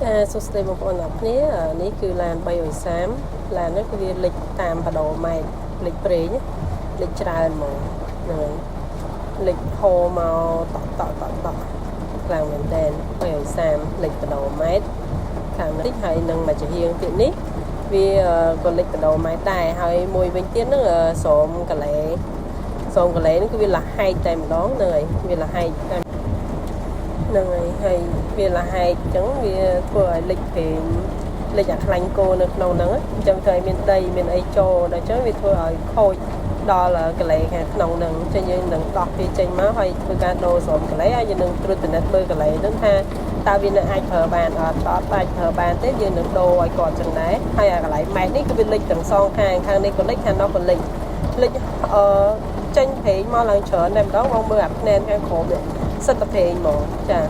ចាសួស្តីបងប្អូនទាំងអស់គ្នានេះគឺឡាន330ឡាននេះគឺវាលិចតាមបដោម៉ែត្រលិចប្រេងលិចច្រើនហ្មងហ្នឹងហើយលិចហូរមកតក់តក់តក់តក់ខ្លាំងមែនតើ330លិចបដោម៉ែត្រខាងនេះហើយនឹងមួយចំហៀងទៀតនេះវាក៏លិចបដោម៉ែត្រដែរហើយមួយវិញទៀតហ្នឹងស្រោមកលេស្រោមកលេហ្នឹងគឺវាលហែកតែម្ដងហ្នឹងហើយវាលហែកតែហ្នឹងហើយហើយវាលហែកអញ្ចឹងវាធ្វើឲ្យលិចប្រេងលិចអាខ្លាញ់គោនៅក្នុងហ្នឹងអញ្ចឹងធ្វើឲ្យមានដីមានអីចូលដល់អញ្ចឹងវាធ្វើឲ្យខូចដល់កលេខាងក្នុងហ្នឹងអញ្ចឹងយើងនឹងដោះវាចេញមកហើយធ្វើការដូរស្រោមកលេហើយយើងនឹងត្រួតពិនិត្យមើលកលេហ្នឹងថាតើវានៅអាចប្រើបានអត់អត់អាចប្រើបានទេយើងនឹងដូរឲ្យគាត់ចឹងដែរហើយអាកន្លែងម៉ែត្រនេះគឺវាលិចទាំងសងខាងខាងនេះក៏លិចខាងនោះក៏លិចលិចអឺចេញប្រេងមកឡើងច្រើនតែម្ដងបងមើលអាភ្នែនខាងក្រោមនេះសិតតែប្រេងហ្មងចា